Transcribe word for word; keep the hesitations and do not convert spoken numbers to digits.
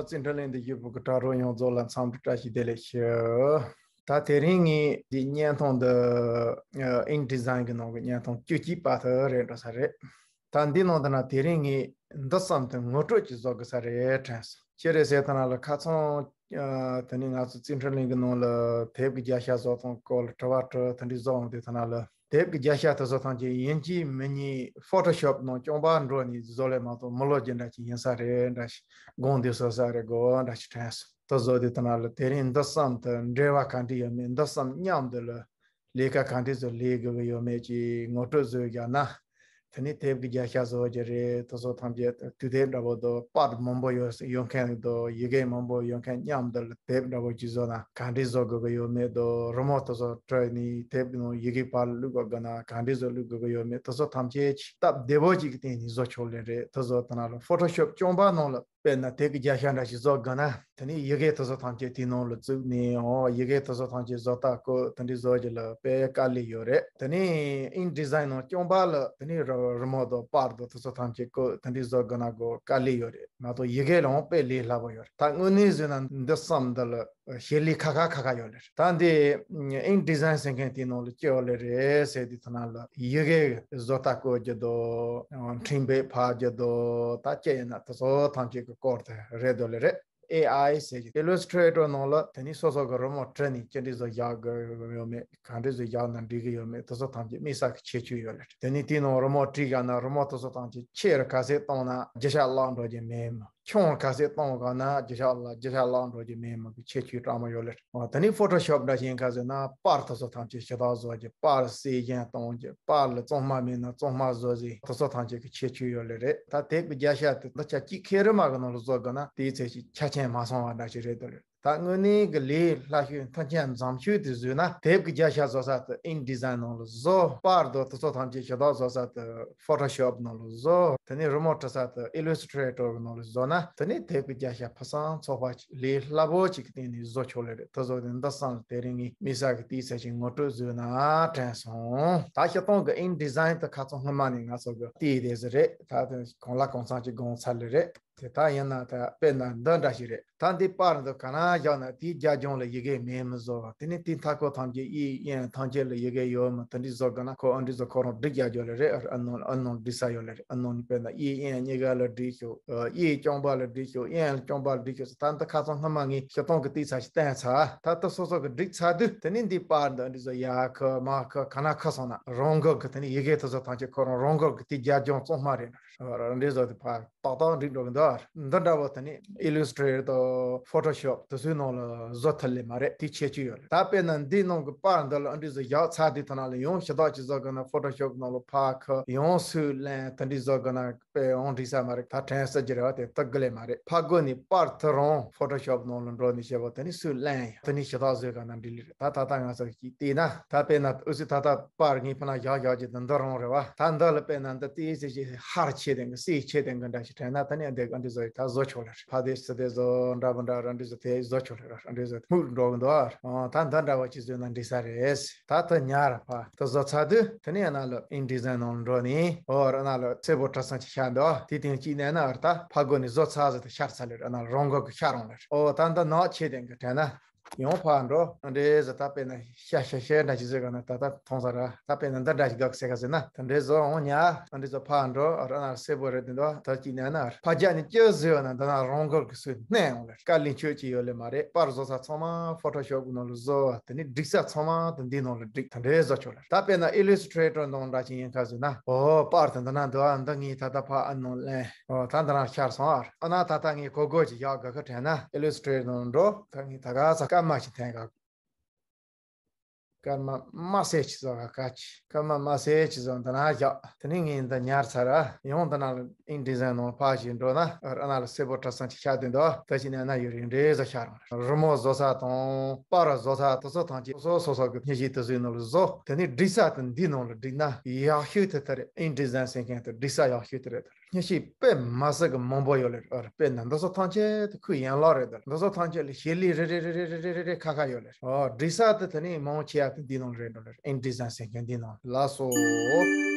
བརྩིས་འཕྲིན་ལས་འདི་བརྒྱུད་པའི་གྲྭ་རོགས་ཡོངས་རྫོགས་ལ་འཚམས་འདྲི་བཀྲ་ཤིས་བདེ་ལེགས་ཞུ། ད་དེ་རིང་ངས་འདི་བརྙན་ཐུང་འདི་InDesign གི་ནང་གི་བརྙན་ཐུང་བཅུ་གཅིག་པ་དེ་རེད་འགྲོ་ས་རེད། ད་འདི་ནང་དུ་ན་དེ་རིང་ངས་འདི་བསམ་དུ་ངོ་སྤྲོད་ཅིག་བཟོ་དགོས་ས་རེད་དྲན་སོང་། ཅི་རེད་ཟེར་ཐ་ན་ལ་ཁ་ཚང་དེ་ནས་ང་ཚོ་བརྩིས་འཕྲིན་ལས་གི་ནང་ལ་དེབ་ཀྱི་རྒྱལ་ཤ་བཟོ་སྟངས་སྐོར་ལ་དྲི་བ་དྲི་དེ་འདྲའི་བཟོ་འོང་དུས་ཐ་ན་ལ། དེབ་ཀྱི་རྒྱལ་ཤ་དེ་ཚོ་ཐམས་ཅད་ཡིན་གཅིག་མིན་གཉིས་Photoshop ནང་རྐྱང་པ་འགྲོ་ནས་བཟོ་ལས་མ་གཏོགས་མི་ལོ་རྒྱུ་འདྲ་ཅིག་ཡིན་ས་རེད་འདྲ་ཞིག་དགོངས་འདུག་ས་ས་རེད་དགོས་འདྲ་ཞིག་དྲན་སོང་། དེ་བཟོ་དུས་ཐ་ན་ལ་དེ་རིང་འདི་བསམ་དུ་འབྲེལ་བ་ག་འདྲ་ཡོད་མེད། འདི་བསམ་མཉམ་དུ་ལ་ལས་ཀ་ག་འདྲ་བཟོ་ལས་དགོས་ཀྱི་ཡོད་མེད་ཀྱི་ངོ་སྤྲོད་བཟོས་བཞག་ན། དེ་ནས་དེབ་ཀྱི་རྒྱལ་ཤ་བཟོ་རྒྱུ་རེད། དེ་ཚོ་ཐམས་ཅད་དུས་དེབ་འདྲ་པོ་དང་པར་མང་པོ་ཡོད་ཡོད་མཁན་དང་ཡི་གེ་མང་པོ་ཡོད་མཁན་མཉམ་དུ་ལ་དེབ་འདྲ་པོ་ཅིག་བཟོ་ན་ག་འདྲ་བཟོ་དགོས་ཀྱི་ཡོད་མེད་དང་རི་མོ་དེ་ཚོ་བྲིས་ནས་དེབ་ནང་ཡི་གེ་པར་བླུག་དགོས་ན་ག་འདྲ་བཟོ་བླུག་དགོས་ཀྱི་ཡོད་མེད་དེ་ཚོ་ཐམས་ཅད་ཅིག་སྟབས་བདེ་པོ་ཅིག་གི་སྟེང་ནས་བཟོ་ཆོག་ལེ་རེད། དེ་བཟོ་དེ་ན་ལ་Photoshop རྐྱང་པ་ནང་ལ་དཔེར་ན་དེབ་ཀྱི་རྒྱལ་ཤ་འདྲ་ཞིག་བཟོ་དགོས་ན། དེ་ནས་ཡི་གེ་དེ་ཚོ་ཐམས་ཅད་དེའི་ནང་ལ་བཙུགས་ནས་འོ་ཡི་གེ་དེ་ཚོ་ཐམས་ཅད་བཟོ་ལྟ་བཀོད་དེ་འདྲའི་བཟོ་རྒྱུ་ལ་དཔེ་དཀའ་ལས་ཡོད་རེད། དེ་ནས་InDesign ནང་རྐྱང་པ་ལ་དེ་ནས་རི་རི་མོ་དང་པར་དང་དེ་ཚོ་ཐམས་ཅད་བཀོད་དེ་འདྲའི་བཟོ་དགོས་ན་གོ་དཀའ་ལས་ཡོད་རེད་མ་གཏོགས་ཡི་གེ་ལའང་དཔེ་ལས་སླ་པོ་ཡོད་རེད། ད་དངོས་གནས་བཟོས་ན་འདི་བསམ་འདི་ལ་ཞལ་ལས་ཁ་ཁ་ཁ་ཁ་ཡོད་ལེ་རེད། ད་འདི་InDesign ཟེར་མཁན་དེའི་ནང་ལ་སྐྱེ་བ་ལེ་རེད་ཟེར་དུས་ཐ་ན་ལ་ཡི་གེ་བཟོ་ལྟ་བཀོད་རྒྱུ་དང་འཕྲིན་བེད་ཕབ་རྒྱུ་དང་ད་སྐྱེ་ཡིན་ན་དེ་ཚོ་ཐམས་ཅད་ཀྱི་སྐོར་དེ་རེད་དོ་ལེ་རེད། ཨེ་ཨའི་ཟེར་གྱི་Illustrator ནང་ལ་དེ་ནས་སོ་སོ་གི་རི་མོ་བྲིས་ནས་ཅི་འདྲ་བཟོ་བཞག་དགོས་ཡོད་མེད་ག་འདྲ་བཟོ་བཞག་ན་འགྲིག་གི་ཡོད་མེད་དེ་ཚོ་ཐམས་ཅད་དམིགས་བསལ་གྱི་ཁྱད་ཆོས་ཡོད་ལེ་རེད། དེ་ནས་དེའི་ནང་རི་མོ་བྲིས་བཞག་ན་རི་མོ་དེ་ཚོ་ཐམས་ཅད་ཆེ་རུ་ག་ཚད་བཏང་ན་རྒྱུ་ཆ་བརླག་འགྲོ་རྒྱུ་མེད་མོད། ཆུང་ག་ཚད་གཏོང་དགོས་ན་རྒྱུ་ཆ་ལ་རྒྱུ་ཆ་བརླག་འགྲོ་རྒྱུ་མེད་མོད་ཀྱི་ཁྱད་ཆོས་སྤྲ་མོ་ཡོད་ལེ་རེད། དེ་ནས་Photoshop འདྲ་ཞིག་ཡིན་ཁ་ཟེར་ན་པར་དེ་ཚོ་ཐམས་ཅད་ཞེ་དྲག་བཟོ་རྒྱུ་པར་གསལ་ཞན་གཏོང་རྒྱུ་པར་ལ་གཙང་མ་མེད་ན་གཙང་མ་བཟོ་ཟེར་དེ་ཚོ་ཐམས་ཅད་ཀྱི་ཁྱད་ཆོས་ཡོད་ལེ་རེད། ད་དེབ་ཀྱི་རྒྱལ་ཤ་དེ་འདི་ཆ་གཅིག་ཁེ་རི་མ་གི་ནང་ལ་བཟོ་དགོས་ན་དེའི་ཚད་ཅིག་ཆ་རྐྱེན་མ་ཚང་བ་འདྲ་ཞིག་རེད་དོ་ལེ་རེད། ད་དངོས་གནས་ཀྱི་ལས་སླ་ཤོས་མཐུན་རྐྱེན་འཛོམས་ཤོས་དེ་བཟོས་ན་དེབ་ཀྱི་རྒྱལ་ཤ་བཟོ་ས་དེ་InDesign ནང་ལ་བཟོ། པར་དང་དེ་ཚོ་ཐམས་ཅད་ཞེ་དྲག་བཟོ་ས་དེ་Photoshop ནང་ལ་བཟོ། དེ་ནས་རི་མོ་བྲི་ས་དེ་Illustrator གི་ནང་ལ་བཟོ་ན་དེ་ནས་དེབ་ཀྱི་རྒྱལ་ཤ་ཕུན་སུམ་ཚོགས་པ་ལས་སླ་པོ་ཅིག་གི་སྟེང་ནས་བཟོ་ཆོག་ལེ་རེད། དེ་བཟོ་དེ་འདི་བསམ་དེ་རིང་ངས་དམིགས་བསལ་གྱི་དེའི་ཚད་ཅིག་ངོ་སྤྲོད་བཟོས་ན་དྲན་སོང་། ད་སྤྱིར་བཏང་གི་InDesign དེ་ཁ་ཚང་སྔོན་མ་ནས་ང་ཚོ་གི་བལྟས་བསྡད་ཟིག་རེད། ད་དེ་གང་ལ་གང་འཚམ་ཅིག་དགོངས་ཚར་ལེ་རེད། དེ་ལྟར་ཡིན་ན་ད་དཔེར་ན་འདི་འདྲ་ཞིག་རེད། ད་འདི་པར་འདི་ག་ན་བཞག་ན་དེའི་རྒྱབ་ལྗོངས་ལ་ཡི་གེ་མེད་མི་བཟོ། དེ་ནས་དེའི་མཐའ་སྐོར་ཐམས་ཅད་གཡས་གཡོན་ཐམས་ཅད་ལ་ཡི་གེ་ཡོད་མི་དེ་འདྲ་བཟོ་དགོས་ན་ཁོ་ཨ་འདྲ་བཟོ་ཁོ་རང་སྒྲིག་རྒྱག་རྒྱུ་ལ་རེད། ཨ་ནང་ཨ་ནང་སྒྲིག་ས་ཡོད་ལ་རེད། ཨ་ནང་ནས་དཔེར་ན་གཡས་གཡོན་གཉིས་ཀ་ལ་སྒྲིག་ཤོག་གཡས་རྐྱང་པ་ལ་སྒྲིག་ཤོག་གཡོན་རྐྱང་པ་ལ་སྒྲིག་ཤོག་ད་འདི་ཁ་སང་སྔོན་མ་ངས་སྤྱིར་བཏང་གི་བལྟས་ཚར་ཞིག་བསྟན་ཚར། ད་ལྟ་སོ་སོ་གི་སྒྲིག་ཚར་དུས་དེ་ནས་འདི་པར་འདི་འདི་བཟོ་ཡ་ཁུ་མ་ཁུ་ག་ན་ཁུ་སོང་ན་རང་འགུལ་གི་དེ་ནས་ཡི་གེ་དེ་ཚོ་ཐམས་ཅད་ཁོ་རང་རང་འགུལ་གི་དེ་རྒྱབ་ལྗོངས་གཙང་མ་རེད། རང་འདྲ་བཟོ་དེ་ཕར་ཏག་ཏག་འགྲིག་འགྲོ་གི་འདུག་འདི་འདྲ་བོ་དེ་ནི་Illustrator དང་Photoshop དེ་ཚོའི་ནང་ལ་བཟོ་ཐུབ་ལེ་མ་རེད། དེ་ཁྱད་ཆོས་ཡོད་རེད། ད་དཔེར་ན་འདིའི་ནང་གི་པར་འདི་ལ་ཨ་འདྲ་བཟོ་བཞག་ཚར་དུས་ཐ་ན་ལ་ཡང་ཞེ་དྲག་ཅིག་བཟོ་དགོས་ན་Photoshop ནང་ལ་ཕར་ཁུ་ཡང་སུས་ལེན་དེ་འདྲ་བཟོ་དགོས་ན་དཔེ་ཡང་འགྲིག་ས་མ་རེད། ད་དྲན་ས་ཅི་རེད་བ་དེ་ད་དགོས་ལེ་མ་རེད། ཕར་རྒོལ་ནས་པར་དེ་རང་Photoshop ནང་ལ་འགྲོ་ནས་བྱས་པ་དེ་ནི་སུས་ལེན་ཡ་དེ་ནི་ཞེ་དྲག་བཟོས་ག་ན་འགྲིག་ལེ་རེད། ད་ད་ལྟ་ང་ཚོ་ཅིག་བལྟས་ན་ད་དཔེར་ན་འུ་ཚོས་ད་ལྟ་པར་ངའི་ཕུ་ན་བཞག་བཞག་ཅིག་དང་འདི་རང་རེད་བ། ད་འདི་ལ་དཔེར་ན་འདི་ཏིས་ཟེར་ཅིག་ཧར་ཆེ་དེང་གི་སེ་ཆེ་དེང་གི་འདྲ་ཞིག་དྲན་ན་ད་ནི་འདི་ག་འདི་བཟོ་ཡི་ད་བཟོ་ཆོག་ལེ་རེད། ཕ་དེ་སི་དེ་བཟོ་འདྲ་པོ་འདྲ་ར་འདི་བཟོ་དེ་བཟོ་ཆོག་ལེ་ར་འདི་བཟོ་སྨུག་འགྲོ་གི་འདུག་ཨ། ད་འདི་འདྲ་བ་ཅིག་བཟོས་ན་འགྲིག་ས་རེད། ད་ད་ཉར་ཕ་ད་བཟོ་ཚར་དུས་དེ་ནས་ཡང་ན་ལ་InDesign ནང་འགྲོ་ནས་ཨོ་ར་ན་ལ་སེར་པོ་གྲྭ་ཚང་ཅིག་ཤར་འདུག་ཨ། དེ་དེང་གཅིག་ནས་ན་ར་ད་ཕ་སྒོ་ནས་བཟོ་ཚར་ཟེར་ད་ཤར་ཚར་ལེ་ར་ན་རང་སྒོ་གི་ཤར་རང་ལེ་ར། ཨོ་ད་འདི་ནག་ཆེ་དེང་གི་དྲན་ན། ཡང་ཕར་འགྲོ། འདྲེ་ཟེར་ད་དཔེར་ན་ཤ་ཤ་ཤ་འདྲ་ཞིག་ཟེར་ག་ན་ད་ལྟ་མཐོང་ས་ར། ད་དཔེར་ན་འདི་འདྲ་ཞིག་དགག་ཟེར་ག་ཟེར་ན་ད་འདྲེ་བཟོ་འོང་ཉ། འདྲེ་བཟོ་ཕར་འགྲོ་ར་ན་སེར་པོ་རེད་དེ་འདུག་ད་ཅིག་ནས་ན་ཕ་རྒྱ་ནས་ཅི་ཟེར་བ་ན་འདི་ན་རང་འགུལ་གི་སུས་གནས་འོང་ལེ། དཀའ་ལས་ཆོད་ཀྱི་ཡོད་ལེ་མ་རེད། པར་བཟོ་ས་ཚང་མ་Photoshop གི་ནང་ལ་བཟོ་བ་དེ་ནི་སྒྲིག་ས་ཚང་མ་དེ་འདི་ནང་ལ་སྒྲིག་ད་འདྲེ་བཟོ་ཆོག་ལེ། ད་དཔེར་ན་Illustrator ནང་འདྲ་ཞིག་ཡིན་ག་ཟེར་ན་ཨོ་པར་དེ་འདི་ན་འདུག་ཨ་འདི་ངས་ད་ལྟ་ཕ་ཨ་ནང་ལེན། ཨོ་ད་འདི་རང་ཤར་སོང་ཨ། ཨ་ན་ད་ལྟ་ངས་གོ་དགོས་ཀྱི་ཡག་ག་ཁ་དྲན་ན་Illustrator ནང་འགྲོ། ད་ངས་ད་ག་ས་སྐར་མ་ཞིག་འཐེན་ག་སྐར་མ་མ་སེ་ཆི་ཟོ་ག་ཁ་ཆི་སྐར་མ་མ་སེ་ཆི་ཟོ་འདི་ན་བཞག་དེ་ནས་ངས་འདི་ཉར་ཚར་ཨ། ཡང་འདི་ན་InDesign ནང་ཕར་ཞིག་འགྲོ་ན་ཨ་ན་ལ་སེར་པོ་གྲྭ་ཚང་ཅིག་ཤར་དེ་འདུག་ད་ཅི་ནས་ན་ཡོད་རིང་འདྲེ་བཟོ་ཤར་རང་རི་མོ་བཟོ་ས་དང་པར་བཟོ་ས་དེ་ཚོ་ཐམས་ཅད་སོ་སོ་སོ་གི་སྙན་ཞུ་དེ་ཚོའི་ནང་ལ་བཟོ། དེ་ནས་སྒྲིག་ས་དེ་འདི་ནང་ལ་སྒྲིག་ན་ཡག་ཤོས་དེ་དེ་རེད། InDesign ཟེར་མཁན་དེ་སྒྲིག་ས་ཡག་ཤོས་དེ་རེད། སྙན་ཞུ་དཔེ་མ་སྲིད་གི་མང་པོ་ཡོད་ལེ་རེད། དཔེར་ན་འདི་ཚོ་ཐམས་ཅད་དེ་ཁོའི་ཡན་ལག་རེད། འདི་ཚོ་ཐམས་ཅད་ལ་ཞལ་ལས་རེ་རེ་རེ་ཁ་ཁ་ཡོད་ལེ་རེད། ཨོ་སྒྲིག་ས་དེ་དེ་ནས་མང་ཆེ་བ་དེ་འདི་ནང་རེད་འགྲོ་ལེ་རེད། InDesign ཟེར་མཁན་འདི་ནང་ལགས་སོ།